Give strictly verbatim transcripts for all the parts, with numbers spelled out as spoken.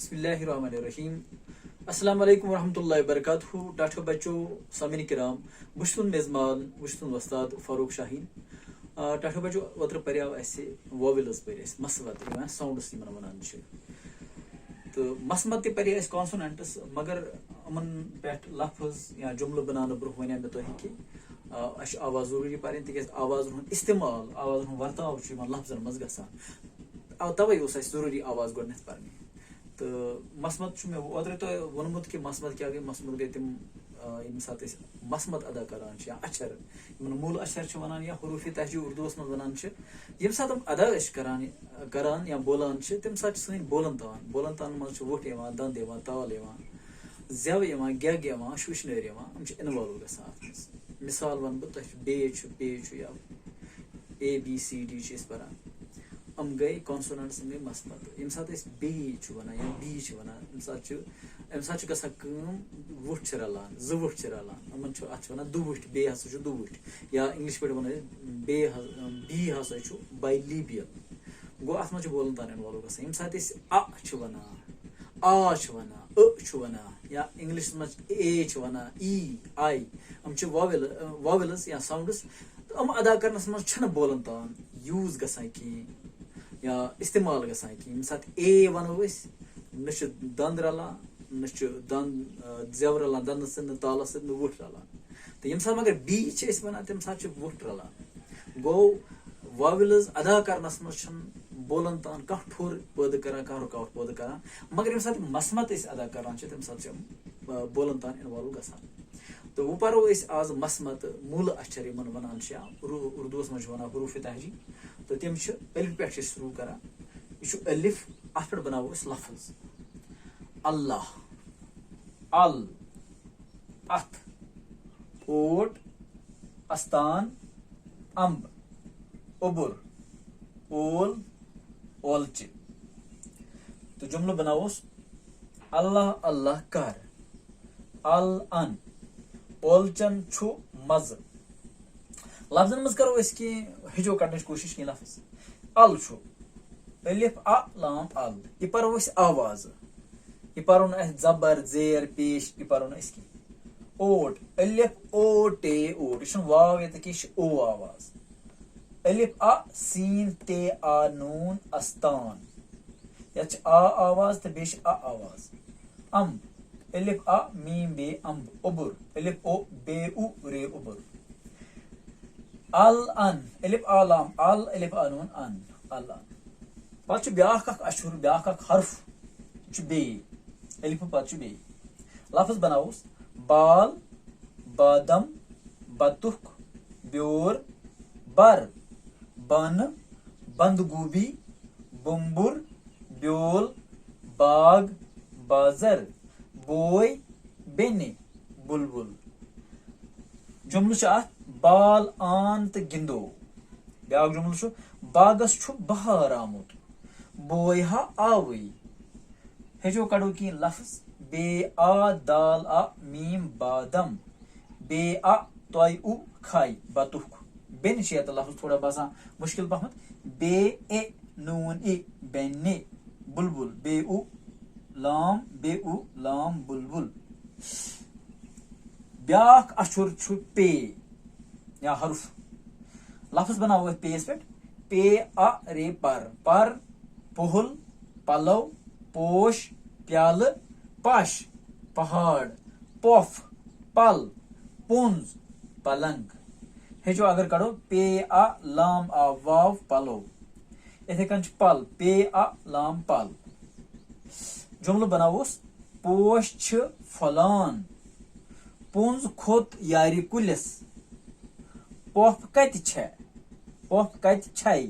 بسم اللہ الرحمن الرحیم۔ السلام علیکم ورحمۃ اللہ وبرکاتہ۔ ٹاٹھو بچو، سامعین کرام، بہٕ چھُس تُہُنٛد میزبان، بہٕ چھُس تُہُنٛد وۄستاد فاروق شاہیٖن۔ آ، ٹاٹھو بچو، اوترٕ پریاو اَسہِ vowels، پٔرۍ اَسہِ مسمت، یِم sounds یِمن وَنان چھِ۔ تہٕ مسمت تہِ پرے اَسہِ consonants، مگر یِمن پٮ۪ٹھ لفظ یا جملہٕ بناونہٕ برونٛہہ وَنیو مےٚ تۄہہِ کہِ، آ، اَسہِ چھُ آواز ضروٗری پَرٕنۍ، تِکیازِ آوازن ہُنٛد استعمال، آوازن ہُنٛد ورتاو چھُ یِمن لفظن منٛز گژھان۔ او، توے اوس اَسہِ ضروٗری آواز گۄڈٕنٮ۪تھ پَرنہِ۔ تہٕ مسمت چھُ مےٚ اوترٕ تۄہہِ ووٚنمُت کہِ مسمت کیٛاہ گٔے۔ مسمت گٔے تِم، آ، ییٚمہِ ساتہٕ أسۍ مسمت ادا کران چھِ یا اچھر، یِمن موٗل اچھر چھِ وَنان یا حروفِ تہجی اردوٗوَس منٛز وَنان چھِ، ییٚمہِ ساتہٕ یِم ادا أسۍ کران، کران یا بولان چھِ، تَمہِ ساتہٕ چھِ سٲنۍ بولن تان، بولن تان منٛز چھِ وُٹھ یِوان، دَنٛد یِوان، تال یِوان، زٮ۪و یِوان، گٮ۪گ یِوان، شُشنٲرۍ یِوان، یِم چھِ involve گژھان اَتھ منٛز۔ مثال وَنہٕ بہٕ تۄہہِ، چھُ بے چھُ، پے چھُ یا اے بی سی ڈی چھِ أسۍ پَران۔ یِم گٔے consonants، یِم گٔے مسمت۔ ییٚمہِ ساتہٕ أسۍ بے چھُ وَنان یا بی چھِ وَنان، اَمہِ ساتہٕ چھُ، اَمہِ ساتہٕ چھُ گژھان کٲم، وُٹھ چھِ رَلان، زٕ وُٹھ چھِ رَلان۔ یِمَن چھُ، اَتھ چھِ وَنان دُوُٹھ، بے ہسا چھُ دُوُٹھ۔ یا English پٲٹھۍ وَنو أسۍ، بے ہ-، بی ہسا چھُ bilabial۔ گوٚو، اَتھ منٛز چھُ بولن تان involve گژھان۔ ییٚمہِ ساتہٕ أسۍ اَ چھِ وَنان، آ چھِ وَنان، ٲ چھِ وَنان، یا Englishس منٛز اے چھِ وَنان، ای، آی، یِم چھِ vowel، vowels یا sounds۔ تہٕ یِم ادا کرنس منٛز چھنہٕ بولن تان use گژھان کِہیٖنۍ یا استعمال گژھان کِہیٖنۍ۔ ییٚمہِ ساتہٕ اے وَنو أسۍ، نہ چھُ دَنٛد رَلان، نہ چھُ دَنٛد، آ، زٮ۪و رَلان دَنٛدَس سۭتۍ، نہ تالَس سۭتۍ، نہ وُٹھ رَلان۔ تہٕ ییٚمہِ ساتہٕ مگر بی چھِ أسۍ وَنان، تَمہِ ساتہٕ چھِ وُٹھ رَلان۔ گوٚو، vowels ادا کرنس منٛز چھُنہٕ بولن تان کانٛہہ ٹھوٚر پٲدٕ کران، کانٛہہ رُکاوٹ پٲدٕ کران، مگر ییٚمہِ ساتہٕ مسمت أسۍ ادا کران چھِ، تَمہِ ساتہٕ چھِ، آ، بولن تان involve گژھان۔ تہٕ وۄنۍ پرو أسۍ آز مسمت، موٗلہٕ اچھر یِمن ونان چھِ، یا اُردو، اردوس منٛز چھِ ونان حروف تہجی، تہٕ تِم چھِ الف پٮ۪ٹھ چھِ أسۍ شروع کران۔ یہِ چھُ الف، اتھ پٮ۪ٹھ بناوو أسۍ لفظ۔ اللہ، ال، اتھ، اوٹ، استان، امب، اوٚبُر، اول، اولچہِ۔ تہٕ جملہٕ بناووس، اللہ اللہ کر، ال ان، اولچن چھُ مزٕ۔ لفظن منٛز کرو أسۍ کینٛہہ ہیٚچھو کڑنٕچ کوٗشش، کینٛہہ لفظ۔ ال چھُ، الف ا لام ال، یہِ پرو أسۍ آوازٕ۔ یہِ پرو نہٕ اَسہِ زبر، زیر، پیش، یہِ پرو نہٕ أسۍ کینٛہہ۔ اوٹ، الف او ٹے اوٹ، یہِ چھُنہٕ واو ییٚتہِ کینٛہہ، یہِ چھِ او آواز۔ الف ا سین تے آ نون استان۔ یتھ چھِ آ آواز تہٕ بیٚیہِ چھِ ا آواز۔ امب، الف ا میم بے امب، اوٚبُر، الف او بے اُ رے اوٚبُر۔ ال ان، الف آ لام ال، الف آ نون ان، ال ان۔ پتہٕ چھُ بیٛاکھ اکھ اچھُر، بیٛاکھ اکھ حرف چھُ بیٚیہِ، الفہٕ پتہٕ چھُ بیٚیہِ۔ لفظ بناووس، بال، بادم، بطخ، بیور، بر، بانہٕ، بند گوبی، بومبُر، بیول، باغ، بازر، بوے، بیٚنہِ، بلبل۔ جملہٕ چھُ اکھ، بال آن تہٕ گِنٛدو۔ بیٛاکھ جملہٕ چھُ، باغس چھُ بہار آمُت، بوے ہا آوٕے۔ ہیٚچھو کڑو کینٛہہ لفظ، بے آ دال آ میم بادم، بے آ تۄے اُ کھے بطخ۔ بیٚنہِ چھِ یتھ لفظ تھوڑا باسان مشکل پہمتھ، بے اے نون اِ، بیٚنہِ، بلبل، بے اُ لام، بے اُ لام بلبل۔ بیٛاکھ اچھُر چھُ پے یا حرف۔ لفظ بناوو أسۍ پے یس پٮ۪ٹھ۔ پے ا رے پر، پر، پُہُل، پلو، پوش، پیالہٕ، پش، پہاڑ، پۄپھ، پل، پونٛز، پلنگ۔ ہیٚچھو اگر کڑو، پے ا لام آ واو پلو۔ یِتھے کٔنۍ چھُ پل، پے ا لام پل۔ جملہٕ بناووس، پوش چھِ پھۄلان، پونٛز کھوٚت یارِ کُلِس، پۄپھ کتہِ چھےٚ؟ پۄپھ کتہِ چھے؟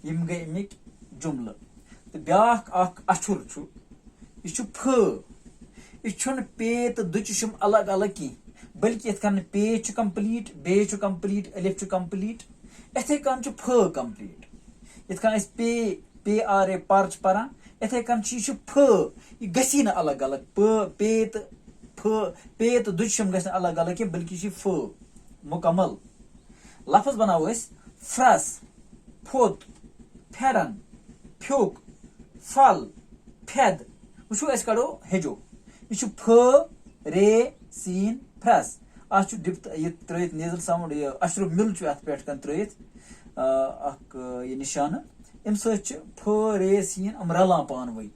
یِم گٔے اَمِکۍ جملہٕ۔ تہٕ بیٛاکھ اکھ اچھُر چھُ، یہِ چھُ پھ۔ یہِ چھُنہٕ پے تہٕ دُچشم الگ الگ کینٛہہ، بلکہِ یِتھ کٔنۍ پے چھُ complete، بے چھُ complete، الف چھُ complete، یِتھے کٔنۍ چھُ پھ complete۔ یِتھ کٔنۍ أسۍ پے، پے آ رے پر چھِ پران، یِتھے کٔنۍ چھُ، یہِ چھُ پھ، یہِ گژھی نہٕ الگ الگ، پ، پے تہٕ پھ، پے تہٕ دُچشم گژھِ نہٕ الگ الگ کینٛہہ، بلکہِ یہِ چھُ پھ مکمل۔ لفظ بناوو أسۍ، پھرس، پھوٚت، پھٮ۪رن، پھیوٚک، پھل، پھٮ۪د۔ وٕچھِو، أسۍ کَڑو ہیٚجو۔ یہِ چھُ پھ، رے، سیٖن، پھرٛس۔ اَتھ چھُ ڈِپ، یہِ ترٛٲیِتھ نیزل ساوُنٛڈ، یہِ اَشرُف مِل چھُ اَتھ پٮ۪ٹھ کَن ترٛٲیِتھ، آ، اَکھ، آ، یہِ نِشانہٕ۔ اَمہِ سۭتۍ چھِ پھ، رے، سیٖن یِم رَلان پانہٕ ؤنۍ۔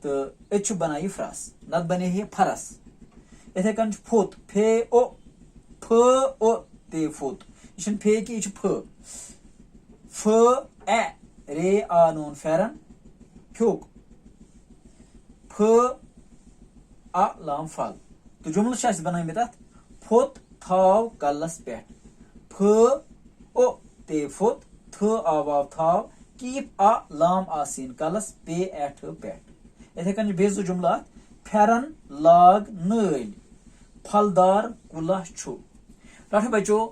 تہٕ أتۍ چھُ بَنان یہِ پھرٛس، نَتہٕ بَنے ہے پھرَس۔ یِتھَے کَنۍ چھُ پھوٚت، پھے او، پھ او تے پھوٚت۔ یہِ چھُنہٕ پھے کینٛہہ، یہِ چھُ پھ۔ پھ، اے، رے، آ، نوٗن پھٮ۪رن، پھیوٚک۔ پھ، ا، لام پھل۔ تہٕ جملہٕ چھِ اَسہِ بَنٲومٕتۍ اَتھ، پھوٚت تھاو کَلَس پٮ۪ٹھ۔ پھ، او، تے پھوٚت، تھ، آ، واو تھاو، کیٖپ، ا، لام، آ، سیٖن کَلَس، پے، اے، ٹھ، پٮ۪ٹھ۔ یِتھَے کٔنۍ چھِ بیٚیہِ زٕ جملہٕ اَتھ، پھٮ۪رن لاگ نٲلۍ، پھلدار کُلہ چھُ۔ ٹاٹھو بچو،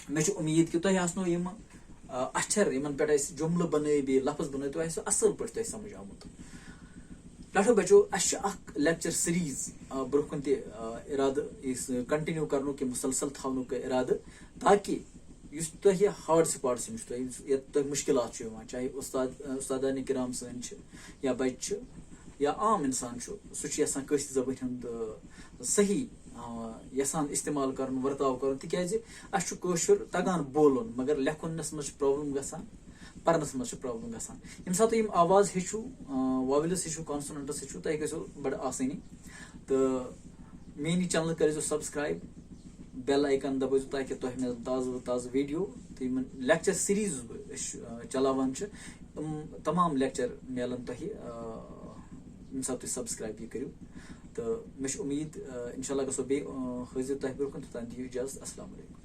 مےٚ چھِ اُمید کہِ تۄہہِ آسنو یِم، آ، اچھر، یِمن پٮ۪ٹھ اَسہِ جملہٕ بنٲے، بیٚیہِ لفظ بنٲے، تۄہہِ آسیو اَصٕل پٲٹھۍ تۄہہِ سمجھ آمُت۔ ٹاٹھو بچو، اَسہِ چھُ اکھ lecture series، آ، برٛونٛہہ کُن تہِ، آ، اِرادٕ یُس continue کرنُک، یہِ مُسلسل تھاونُک اِرادٕ، تاکہِ یُس تۄہہِ hard spots یِم چھِ تۄہہِ، یَتھ تۄہہِ مُشکِلات چھِ یِوان، چاہے اُستاد، اُستادانِ کِرام سٲنۍ چھِ، یا بَچہِ چھِ، یا عام اِنسان چھُ، سُہ چھُ یَژھان کٲشرِ زبٲنۍ ہُنٛد، آ، صحیح، آ، یَژھان اِستعمال کَرُن، ورتاو کَرُن، تِکیٛازِ اَسہِ چھُ کٲشُر تَگان بولُن، مگر لیکھُنَس منٛز چھِ problem گژھان، پَرنَس منٛز چھِ problem گژھان۔ ییٚمہِ ساتہٕ تُہۍ یِم آواز ہیٚچھِو، آ، vowels ہیٚچھِو، consonants ہیٚچھِو، تۄہہِ گژھیو بَڑٕ آسٲنی۔ تہٕ میٛٲنی channel کٔرۍزیو subscribe، bell icon دبٲیزیو تاکہِ تۄہہِ میلن تازٕ تازٕ video۔ تہٕ یِمن lecture series بہٕ أسۍ، آ، چلاوان چھِ، تِم تمام lecture میلن تۄہہِ، آ، ییٚمہِ ساتہٕ تُہۍ subscribe یہِ کٔرِو۔ تہٕ مےٚ چھِ اُمید، آ، انشاءاللہ گژھو بیٚیہِ، آ، حٲضِر تۄہہِ برٛونٛہہ کُن۔ توٚتام دِیِو اِجازت۔ السلام علیکم۔